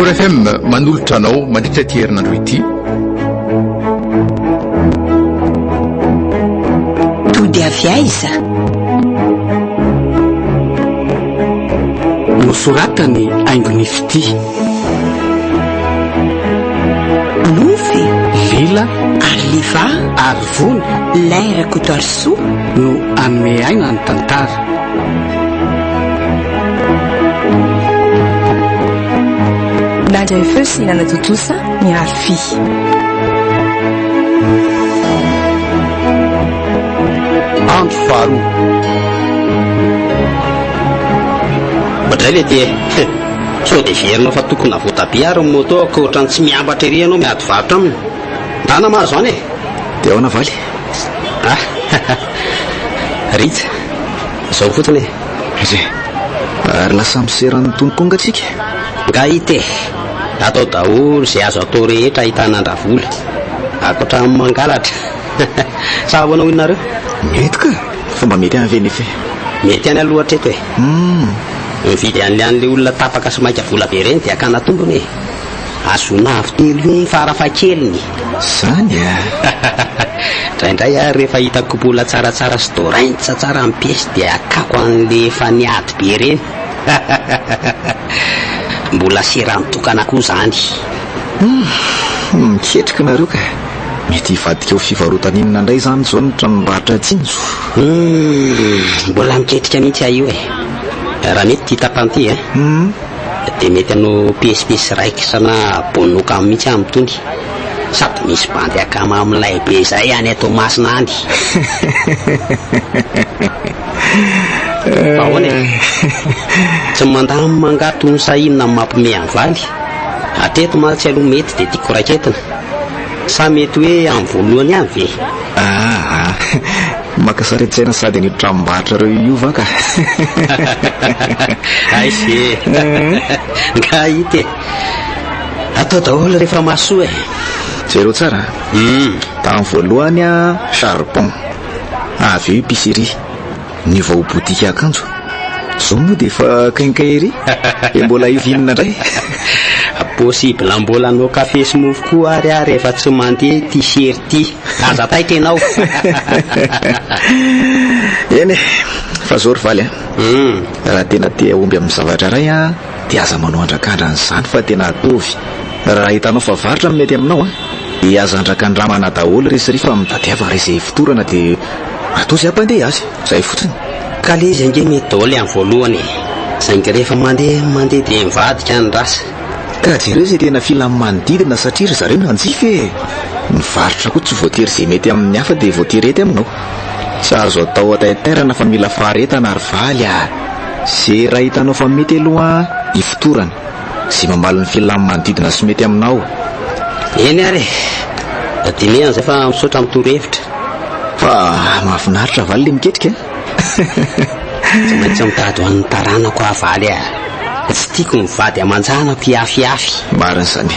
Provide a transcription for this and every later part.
Accord FM manolotra anao mandritra ity herinandro ity. Tody avy aiza? Nosoratany Haingon'ny Fitia. Nofy. Lila. Ary Liva. Ary Vony. Lin Rakotoarisoa. No hanome aina ny tantara. Nandray feo sy nanatontosa ny Rafy. Andro faharoa. Oadray le ty e! Sao dia heverinao fa tokony voatabia ary ny moto ka ohatran'ny tsy miambatra ery ianao miady varotra aminy. Ndana mahazo any e! Dia ahoana valy? Ah! Rija, izao fotsiny e! Re, ary lasa misera ny tompoko angaha tsika? Nga ity e! Atao daholo izay azo atao rehetra ahitana an-dRavola. Ankoatra ny mangalatra. Sa ahoana hoy nareo? Mety ka! Fa mba mety ihany ve nefa e? Mety ihany aloha hatreto e! Mividy an'ilay an'ilay olona tapaka sy maika vola be ireny dia hakana tombony e! Ahazoana avo telo heny farafahakeliny. Zany a! Indraindray ary rehefa hitako mbola tsaratsara sy doraintsa tsara ny piesy dia akako an'ilay efa niady be ireny. Mbola seran-tokana koa izany. Hum, miketrika nareo ka. Mety hivadika ho fivarotana inona indray izany izao ny tranombarotra tsinjo? Hum, mbola miketrika mihitsy aho io e. Raha mety ity tapany ity e. Hum. Dia mety hanao piesipiesy raikitra na bonoka mihitsy aho amin'itony. Sady misy bandy akama milay be izay any Toamasina any. Fa ahoana e? Tsy mandamina angaha tony sa inona no mampiomehy an'i Valy? Hatreto mantsy aloha mety dia tiako raiketina. Sa mety hoe amin'ny voalohany ihany ve? Aa! Maka sary an-tsaina sady an'io tranombarotrareo io va ka? Aiza e! Nga hita e! Atao daholo rehefa mahasoa e! Jereo tsara a! Tamin'ny voalohany charbon, avy eo épicerie. Niova ho boutique akanjo. Zao moa dia efa quincaillerie. Dia mbola hiova inona indray? Possible mbola hanao café sy mofo koa ary aho rehefa tsy mandeha ity sery ity. Aza taitra ianao. Eny e, fa zao ry Valy a. Raha tena te hahomby amin'ny zavatra iray an, dia aza manao andrakandrana izany fa tena ataovy. Raha hitanao fa varotra no mety aminao an, dia aza andrakandramana daholo re sy ry fa mitadiava iray izay hifotorana dia Atao izay hampandeha azy, izay fotsiny. Ka le izy ange mety daholo amin'ny voalohany e! Saingy rehefa mandeha mandeha dia mivadika ny rasa. Ka jereo izay tena filan'ny manodidina satria ry zareo nanjifa e! Ny varotra koa tsy voatery izay mety amin'ny hafa dia voatery hety aminao. Tsy azo atao hataitairana fa mila faharetana ry valy a! Ze raha hitanao fa mety aloha ifotorana. Izay mamaly ny filan'ny manodidina sy mety aminao. Eny ary e! Dinihana izay fa misaotra amin'ny torohevitra. Fa mahafinaritra valy le miketrika a! Tsy maintsy mitady ho an'ny taranako aho valy a! Tsy tiako ny vady aman-janako hiafiafy. Marina izany.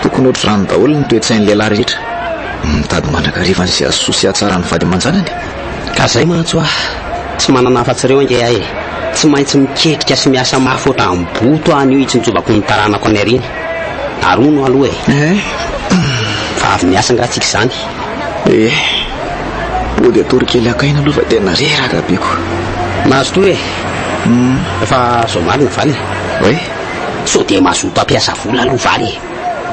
Tokony ohatr'izany daholo ny toe-tsain'ny lehilahy rehetra. Mitady mandrakariva an'izay hahasoa sy hahatsara ny vady aman-janany. Ka zay mantsy hoa, tsy manana afa-tsy ireo ange aho e! Tsy maintsy miketrika sy miasa mafy ohatran'ny boto aho anio hitsinjovako ny taranako any aoriana. Ary hono aloha e! Fa avy niasa angaha tsika izany? Eh! Mody hatory kely haka aina aloha fa tena reraka be ko. Mazotoa e! Fa zao marina valy e! Oui? Sao dia mazoto hampiasa vola aloha valy e!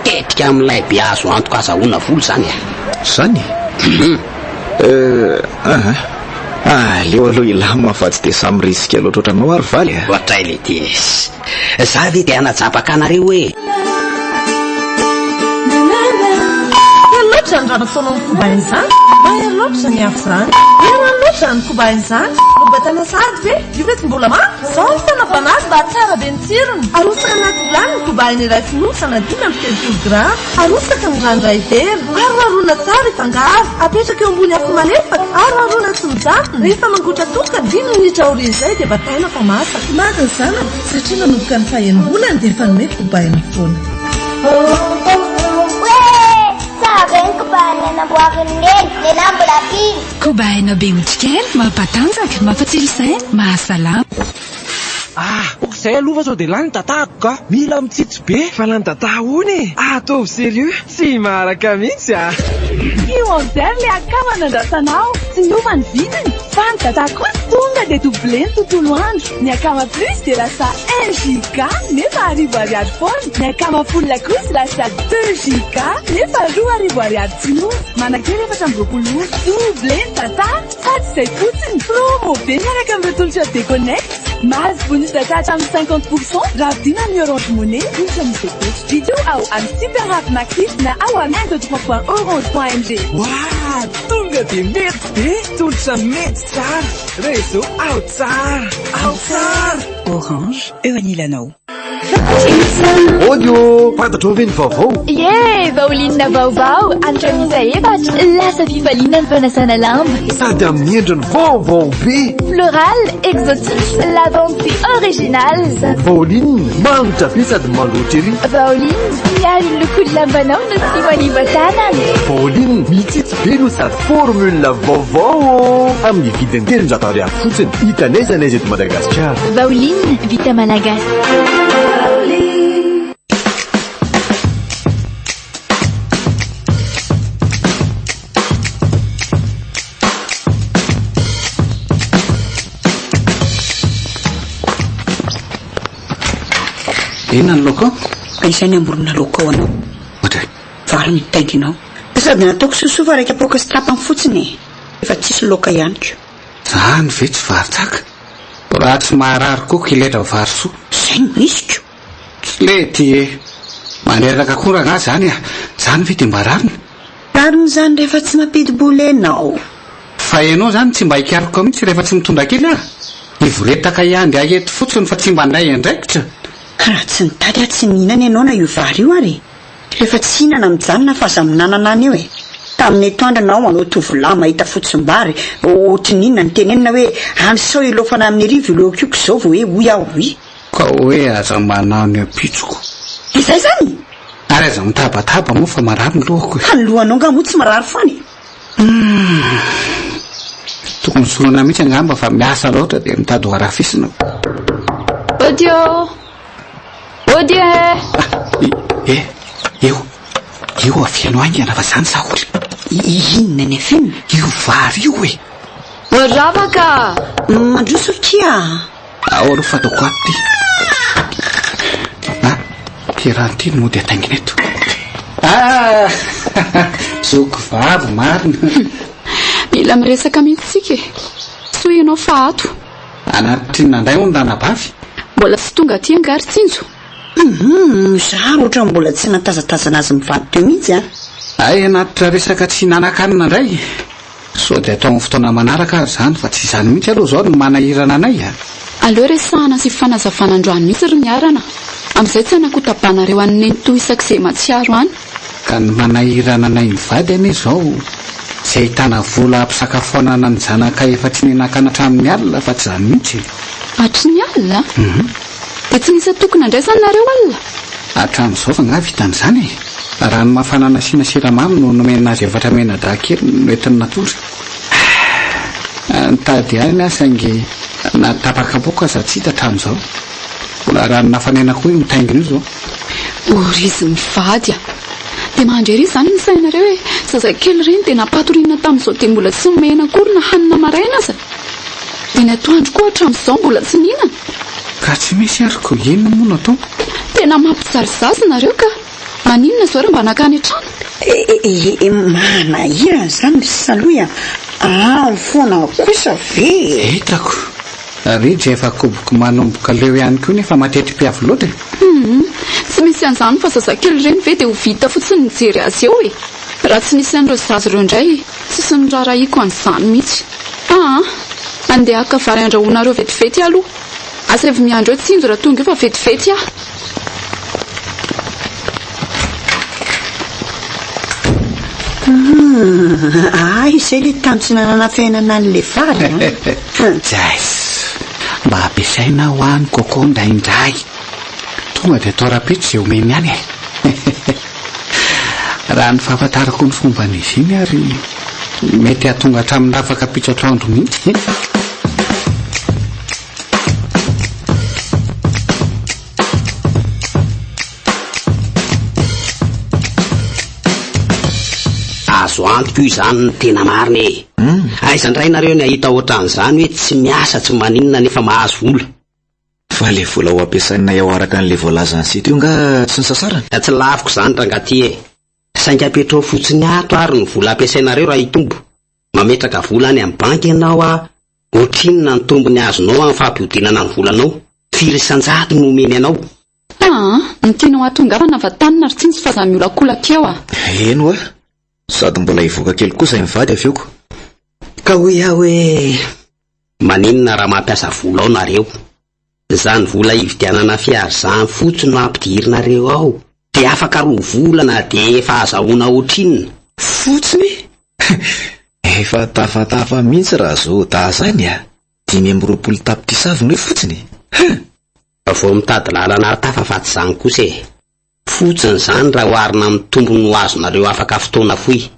Tetika milay be azo antoka azahoana vola izany e! Izany? Euh, aha. Aleo aloha hilamina fa tsy dia samy risque loatra ohatranao ary valy a! Ohatray letia e! Za ve dia hanajabaka anareo e! Mahery loatra ny rano ataonao ny koba izany, mahery loatra ny afo izany, mahery loatra ny koba izany, nobatana sahady ve? Io ve tsy mbola manta? Zao ny fanaovana azy mba hahatsara be ny tsirony, arotsaka anaty vilany ny koba aina iray fonosana 35 grama, arotsaka ny rano iray vera, aroharoana tsara hifangaro, apetraka eo ambony afo malefaka, aroharoana tsy mijanona, rehefa mangotra tokana, dimy minitra aorian'izay dia bataina fa masaka. Maty ny zanako satria nanomboka ny fahenim-bolany dia efa nomeko kobaina foana. Hoe tsara be ny kobaina namboarin'i Neny, nenaha mbola mpino. Kobaina be otrikaina, mampatanjaka, mampatsilo saina, mahasalama. Ah! Aoka izay aloha fa sao dia lany data-ko ka! Mila mitsitsy be! Fa lany data ahoana e? Ataovy sérieux! Tsy maharaka mihitsy a! Io amizay ry le akama nandrasanao, tsy miova ny vidiny fa ny data kosa tonga dia doublé ny tontolo andro. Ny akama plus dia lasa un giga nefa arivo ariary foana, ny akama full kosa lasa deux giga nefa 2000 ariary tsy miova. Manan-kery 24 ora. Doublé ny data sady izay fotsiny. Promo be miaraka amin'ireo tolotra Deconnect. Mahazo bonus data hatramin'ny 50 pour cent raha vidiana amin'ny Orange Money. Tolotra misy fepetra. Vidio ao amin'ny Super App Maxis na ao amin'ny un deux trois point orange point mg. Waah! Tonga dia mety be! Tolotra mety tsara! Réseau ao tsara! Ao tsara! Orange, eo anilanao. Audio! Fantatrao ve ny vaovao? Ie! Vaolinina vaovao, hanitra miisa efatra, lasa fifaliana ny fanasana lamba. Sady amin'ny endriny vaovao be! Floral, exotique, lavande sy original. Vaolinina, manitra be sady maloatra ery. Vaolinina, miaro ny lokon'ny lambanao no tsy manimba tanana. Vaolinina, mitsitsy be no sady formule vaovao amin'ny vidiny 300 ariary fotsiny. Hita n'aiza n'aiza eto Madagasikara. Vaolinina, vita malagasy. Inona ny laoka ao? Ka izay ny amborona laoka ao anao. Ohatray. Vary mitaingina ao. Sady nataoko sosoa fa raika poaka sy tapany fotsiny e. Efa tsisy laoka ihany ko. Zany ve tsy vary tsaka? Raha tsy maharary koa kiletra vary soa. Izay no izy ko. Tsy lety e. Mandreraka koa rangahy zany a. Zany ve dia mba rariny? Rariny izany rehefa tsy mampidi-bola enao. Fa enao zany tsy mba hikaroka mihitsy rehefa tsy mitondra kely ah! Hivoretaka hiandry ahy eto fotsiny fa tsy mba handray andraikitra. Raha tsy nitady aho tsy nihinana ianao na io vary io ary e! Rehefa tsy hihinana mijanona fa aza minanana any eo e! Tamin'ny atoandro ianao anao tovolahy mahita fotsim-bary ohatrin'inona no tenenina hoe any sao ilaofana amin'ny rivo io laoka io k'izao vao hoe hoy aho oui. Ka hoe aza manao ny ampitsoko. Izay izany? Ary aza mitabataba moa fa marary ny lohako e. Fa ny lohanao angaha moa tsy marary foana e? Humm. Tokony soloina mihitsy angamba fa miasa loatra dia mitady ho harafisina. Audio! Audio! Ah, eh, eo, eo afeno haingana fa zany sahotra. Inona ny afenina? Io vary io e. Ravaka! Mandroso akia. Ao aloha fa ataoko ato ity. Ah, ity rano ity no mody ataingina eto. Ah, zoky vavy marina. Mila miresaka mihitsy isika e. Soa ianao fa ato. Anaty inona indray hono ranabavy? Mbola tsy tonga aty angaha ry Tsinjo? Hum, za ary ohatran'ny mbola tsy natazatazana azy mivady teo mihitsy an. Hay hanatitra resaka tsy hihinan-kanina indray. Sao dia atao amin'ny fotoana manaraka ary izany fa tsy izany mihitsy aloha izao no manahirana anay a! Aleo resahana sy ifanazavana androany mihitsy ry Miarana, amin'izay tsy hanakotabanareo an'i Nenitoa isak'izay mahatsiaro any. Ka ny manahirana anay mivady anie izao tsy ahitana vola hampisakafoanana ny zanakay efa tsy nihinan-kana hatramin'ny alina fa tsy izany mihitsy e! Hatry ny alina? Hum. Dia tsy nisy atoko nandraisana nareo alina? Hatramin'izao fa angaha vitan'izany e! Rano mafana nasiana siramamy no nomena azy efatra mianadahy kely no entiny natory. Ah! Nitady ihany aho saingy na tapa-kapoaka aza tsy hita hatramin'izao. Mbola rano nafanaina koa io mitaingina io izao. O ry izy mivady a! Dia mandry ery izany ny sainareo e! Zazakely ireny dia nampatoriana tamin'izao dia mbola tsy nomena akory na hanina maraina aza. Dia ny atoandro koa hatramin'izao mbola tsy nihinana. Ka tsy misy ary ko inona moa no atao? Tena mampijaly zaza nareo ka! Maninona izao raha mba nankany an-trano? E manahirana izany ry Salohy a! Any foana kosa ve e? Hitako. Rija efa koboko manomboka leo ihany koa nefa mateti-piavy loatra e! Humm, tsy misy an'izany fa zazakely ireny ve dia ho vita fotsiny ny mijery azy eo e! Raha tsy nisy an'ireo zaza ireo indray, tsisy niraharahiako an'izany mihitsy. Aa! Andeha haka vary andrahoinareo vetivety aho aloha. Asaivo miandry eo Tsinjo raha tonga eo fa vetivety aho. Humm, ay izay ilay tany tsy nanana fiainana an'ilay vary an! Jess, mba ampiasaina hoa ny coco indraindray. Tonga dia atao rahampitso izay omeny any e. Raha ny fahafantarako ny fomban'izy iny ary mety hahatonga hatramin'ny afaka ampitso atoandro mihitsy. Azo antoka io izany no tena marina e! Aiza indray nareo ny hahita ohatran'izany hoe tsy miasa tsy maninona nefa mahazo vola? Fa le vola ho ampiasainay ao araka an'le voalazan'i Sito io nga tsy nisasarana? Tsy laviko izany rangahy ty e! Saingy apetraho fotsiny ato ary ny vola ampiasainareo raha hitombo. Mametraka vola any amin'ny banky ianao a, ohatrinona ny tombony azonao amin'ny fampihodinana ny volanao? Firy isan-jato no omeny anao? Aa, ny tianao hahatongavana vantanina ry Tsinjo fa aza miolakolaka eo a! Eny hoa, sady mbola hivoaka kely koa izay mivady avy eo ko. Ka hoy aho hoe, maninona raha mampiasa vola ao nareo? Izany vola hividianana fiara izany fotsiny no ampidirinareo ao, dia afaka roa volana dia efa azahoana ohatrinona? Fotsiny? Efa tafatafa mihitsy raha zao dahy zany a! 25 tapitrisa avy ny hoe fotsiny? Hein! Vao mitady lalana hatafa fa tsy izany kosa e! Fotsiny izany raha oharina amin'ny tombony ho azonareo afaka fotoana fohy.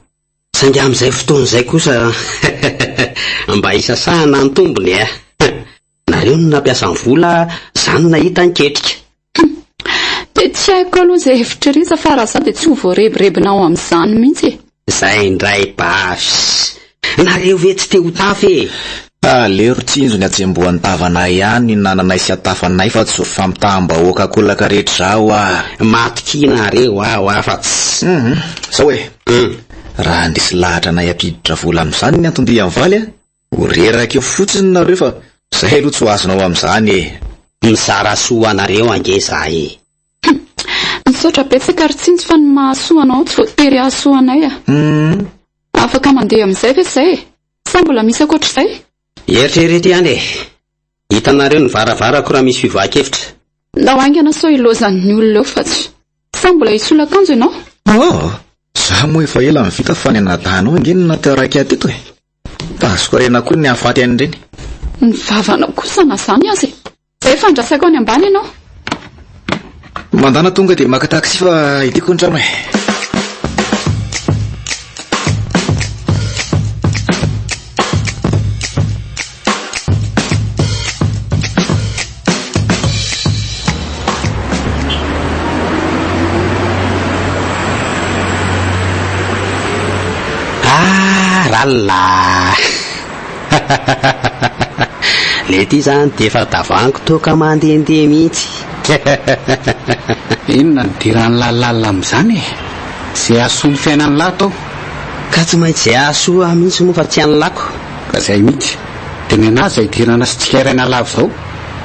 Saingy amin'izay fotoana izay kosa mba hisasahana ny tombony e! Nareo no nampiasa ny vola, za no nahita ny ketrika. Dia tsy haiko aloha izay hevitr'i Rija fa raha za dia tsy ho voarebirebinao amin'izany mihitsy e! Zay indray bafs! Nareo ve tsy te ho tafa e? Aleo ry tsinjo ny hatsembohan'ny tavanay ihany ny nananay sy hatafanay fa tsy ho fampitaham-bahoaka ankolaka rehetra izao ah! Matokia nareo aho ah fa tsy. Hum, zao e! Raha handresy lahatra anay hampiditra vola amin'izany ny anton-dia mivaly ah! Ho reraka eo fotsiny nareo fa zay aloha tsy ho azonao amin'izany e! Mizara soa ho anareo ange za e! Hum! Misaotra betsaka ry Tsinjo fa ny mahasoa anao tsy voatery hahasoa anay a! Hum! Afaka mandeha amin'izay ve izay e? Sa mbola misy ankoatr'izay? Eritrereto ihany e! Hitanareo ny varavarako raha misy fivoahan-kevitra. Ndao haingana sao ilaozan'ny olona eo fa tsy. Sa mbola hisolo akanjo ianao? Oh! Za moa efa ela no vita fa ny anadahinao ange no nataraiky ahy teto e! Azoko harena koa ny hahafaty an'ireny. Ny vavanao kosa na zany aza e! Zay fa andrasako any ambany ianao. Mandana tonga dia maka taxi fa ity koa ny trano e. Ah, rallah! Le ty zany dia efa tavoahangy toaka mandehandeha mihitsy. Inona no idiran'ny lalina amin'izany e? Izay hahasoa ny fiainan'lah atao. Ka tsy maintsy izay hahasoa ahy mihitsy moa fa tsy an'lako. Ka izay mihitsy. Dia ny an'ahy izay idirana sy tsikeraina lava izao,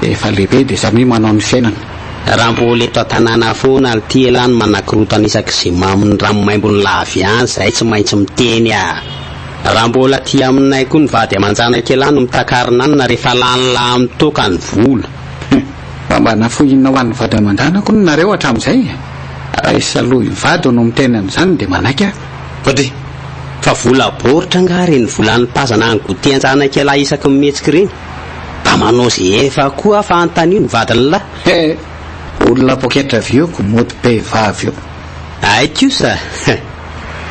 efa lehibe dia samia manao ny fiainana. Raha mbola eto an-tanàna foana lty elah no manakorotana isak'izay mamon'ny ranomaimbon'ny lava ihany zahay tsy maintsy miteny ah! Raha mbola aty aminay koa ny vady aman-janak'elah no mitakarina any na rehefa lany lahy amin'ny toaka ny vola. Hum! Fa mba nafoy inona ho an'ny vady aman-janako hono nareo hatramin'izay e? Raha i Salohy mivady no miteny an'izany dia manaiky aho. Fadry! Fa vola baoritra angaha ireny vola anipazana any goûter an-janak'ialahy isaky ny mihetsika ireny? Mba manao izay efa koa fa antanio ny vadin'lah. He! Olona poketra avy eo ko mody be vavy eo. Hay kosa!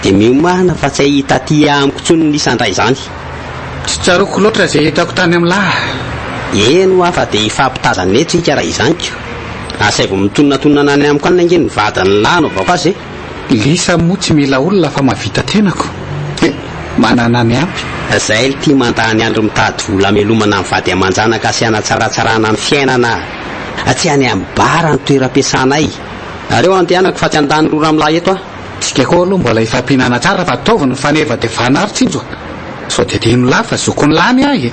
Dia miomàna fa tsy hahita aty amiko intsony ny lisa indray izany. Tsy tsaroako loatra izay hitako tany amin'lah. Eny hoa fa dia hifampitazana eto isika raha izany ko. Asaivo mitononatonona any amiko any ange ny vadin'lah anaovako azy e. Lisa moa tsy mila olona fa mahavita tenako e! Manana ny ampy. Zay lty mandany andro mitady vola hamelomana ny vady aman-janaka sy hanatsaratsarana ny fiainana a! Tsy any amin'ny bar ny toeram-piasanay. Aleo andehanako fa tsy handany rora amin'lah eto aho. Tsika koa aloha mbola hifampihinana tsara fa ataovy ny faneva dia vanary tsinjo a! Sao dia adino lah fa zokin'ny lah ny ahy e!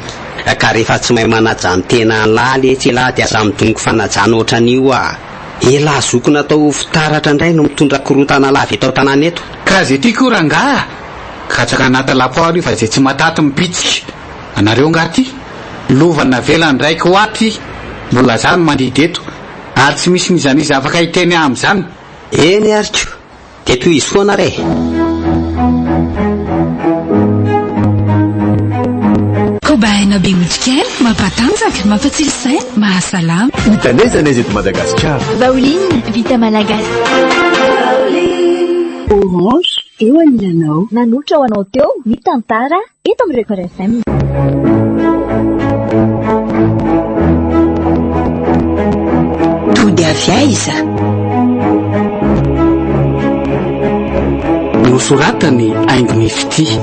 Ka rehefa tsy mahay manaja ny tenan'lah letsy elah dia aza midongy fanajana ohatran'io a! Elah zoky natao ho fitaratra indray no mitondra korontana lava eto an-tanàna eto. Ka ze tiako io rangaha a! Katsaka anaty lapoaly io fa ze tsy mataty mipitsika. Anareo ngaha ty? Lova navelan'ny raiko ho ahy ty, mbola za no mandidy eto, ary tsy misy n'iza n'iza afaka hiteny ahy amin'izany. Eny ary ko! Dia tohizo foana re! Kobaina be otrikaina, mampatanjaka, mampatsilo saina, mahasalama. Hita n'aiza n'aiza eto Madagasikara. Vaoline, vita malagasy. Orange, eo anilanao. Nanolotra ho anao teo ny tantara eto amin'ny Record FM. Tody avy aiza? Nosoratan'i Haingo Fitia.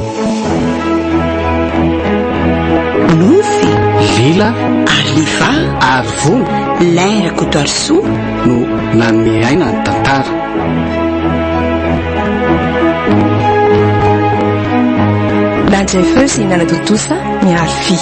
Nofy. Lila. Ary Liva. Ary Vony. Lin Rakotoarisoa. No nanome aina ny tantara. Nandray feo sy nanatontosa ny Arfi.